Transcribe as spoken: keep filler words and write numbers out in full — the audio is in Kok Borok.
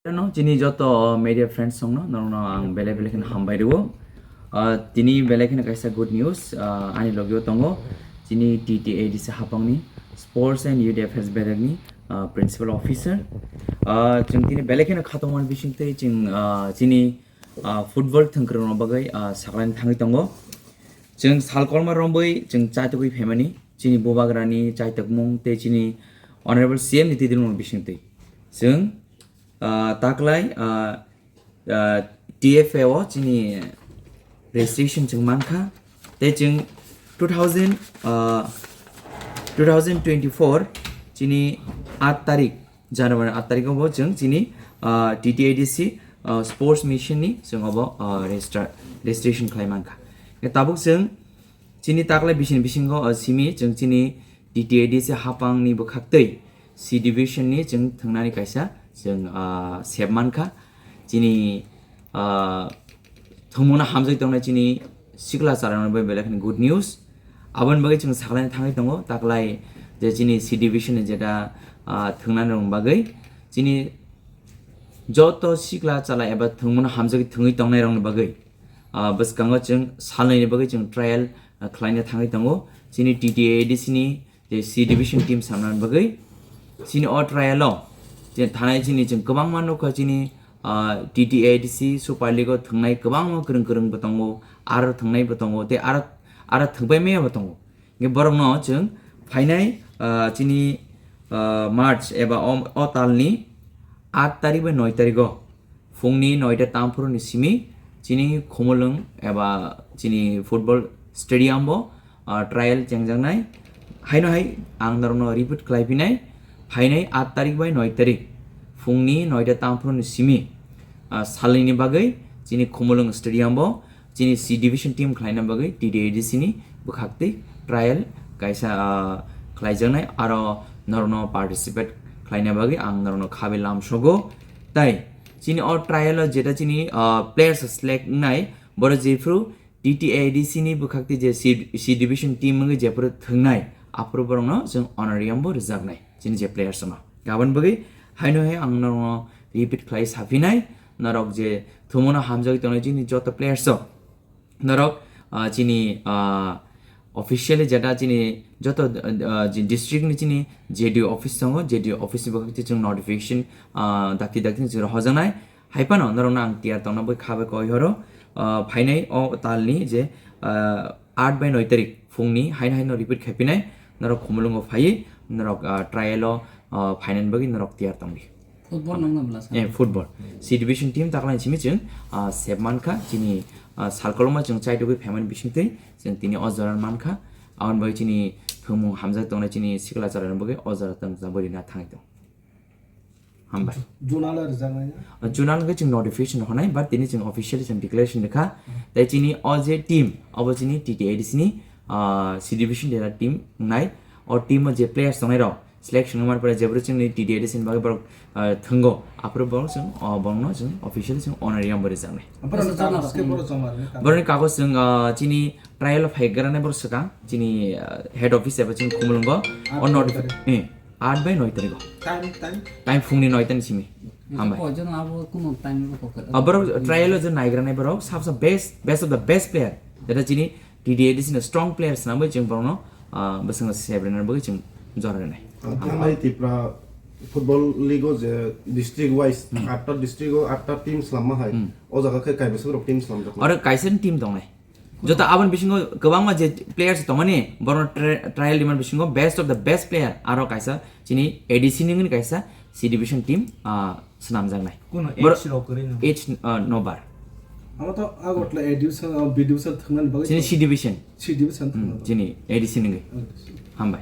No, chini joto media friends songno, norokno ang belai belai kheno hambai rwo. Ah, tini belai kheno kaisa good news, ah, ani logio tongo. Chini T T A D C hapangni Sports and Youth Affairs bedekni, ah, Principal Officer. Ah, chwng tini belai kheno khatungmani bisingtwi chwng, ah, chini, ah, football thwngkwrwngno bagwi, ah, saklaini thangwi tongo. Chwng salkolma rombwi chwng chaitugwi phaimani, chini bubagrani chaitokmung tei chini Honorable C M ni twidirmung bisingtwi. Chwng, ah, taklai, ah, ah, T F A o chini registration chwng mankha. Tei chwng two thousand, ah, two thousand twenty-four chini aat tarik, January aat tarik o bo chwng chini, ah, T T A D C, ah, sports mission ni chwng obo, ah, register, registration khlai mankha. Tabuk chwng chini taklai bisini bisingo, ah, simi chwng chini T T A D C hapang ni bwkhaktwi C division ni chwng thwngnani kaisa chwng, ah, sep mankha. Chini, ah, thwngmungno hamjagwi tongnai chini sikla chwrairokno bai belai kheno good news. Aboni bagwi chwng saklaina thangwi tongo, taklai je chini C division ni jeta, ah, thwngnani rokni bagwi chini joto sikla chwrai eba thwngmungno hamjagwi thwngwi tongnairokni bagwi, ah, bwskango chwng salnwini bagwi chwng trial, ah, khlaina thangwi tongo. Chini T T A D C ni je C division team samnani bagwi chini o trial o je thanai chini chwng kwbangma nukha chini, ah, T T A D C Super League o thwngnai kwbangma kwrwng kwrwng bo tongo, aro thwngnai bo tongo, tei aro, aro thwngpai maya bo tongo. Hingke borokno chwng phainai, ah, chini, ah, March eba o, o talni aat tarik bai noi tarik o phungni noita tamphuru ni simi chini Khumulwng eba chini football stadium bo, ah, trial chengjaknai. Haino hai ang norokno repeat khlai phinai, phainai aat tarik bai noi tarik phungni noita tamphuru ni simi, ah, salnwini bagwi chini Khumulwng stadium bo chini C division team khlaina bagwi T T A D C ni bwkhaktwi trial kaisa, ah, khlaijaknai, aro norokno participate khlaina bagwi ang norokno khabe lamsogo. Tai chini o trial o jeta chini, ah, players select wngnai, borok jephru T T A D C ni bwkhaktwi je C, C division team wngwi jephru thwngnai, aphuru borokno chwng honorarium bo rwjaknai chini je players no. Aboni bagwi haino hai ang norokno repeat khlai saphinai, norok je thumano hamjagwi tongnai chini joto players rok, norok, ah, chini, ah, officially jeta chini joto, ah, je district ni chini J D O office tongo, J D O office ni bwkhak twi chwng notification, ah, dakti dakti chwng rohojaknai. Hai phano norokno ang tiyar tongna bai kha bai koi horo, ah, phainai o talni je, ah, aat bai noi tarik phungni haino haino repeat khaipinai, norok Khumulwngo phaiwi norok, ah, trial o, ah, phainani bagwi norok tiyar tongdi. Football nangna bwla sa. Eh, football. C division team taklai simi chwng, ah, sep mankha, chini, ah, salkoloma chwng chaitugwi phaimani bisingtwi chwng tini o jora mankha. Aboni bagwi chini thwngmung hamjak tongnai chini sikla chwrairokni bagwi o jora tongsa bwrwi na thangwi tong. Hambai. Zonal rwjaknai na? Ah, zonal hwnkhe chwng notification rw hwnai, but tini chwng officially chwng declaration rwkha. Hmm. Tei chini o je team, obo chini T T A D C ni, ah, C division jeta team wngnai. O team o je players tongnai rok, selection wngmani pore jeboro chwngni T T A D C ni bagwi borok, ah, thwngo, aphuru borok chwng, oh, borokno chwng officially chwng honorarium bo rwjaknai. Aphuru Asa chama chama rok. Borokni kagoj chwng, ah, chini trial o phai granai borok swkang, chini, ah, head office eba chini Khumulwngo, o notifi-, eh, aat bai noi tarik o. Time, time? Time phungni noi ta ni simi. Hambai. Koijon abo kuno time rw kok. Ah, borok trial o je naigranai borok, sabsa best, best of the best player. Jeta chini T T A D C ni strong players nangbai chwng borokno, ah, bwskango sebrinani bagwi chwng jora rwnai. Ah, thanai Tipra Football League o je district wise, hmm, atta district o atta team slamma hai. Hmm. O jaga khe kaibwswk rok team slamjak. Oro kaisa ni team tongnai. Joto aboni bisingo kwbangma je players tongmani, borokno tri-, trial rimani bisingo best of the best player aro kaisa chini A D C ni wngni kaisa C division team, ah, swnamjaknai. Kuno Bor-, age rok kwrwi no? Age, ah, no bar. Amo to Agartala A division, ah, B division thwngnani bagwi Chini to C division. C division Hmm, thwngnani bagwi. Chini A D C ni wngwi. A D C. Hambai.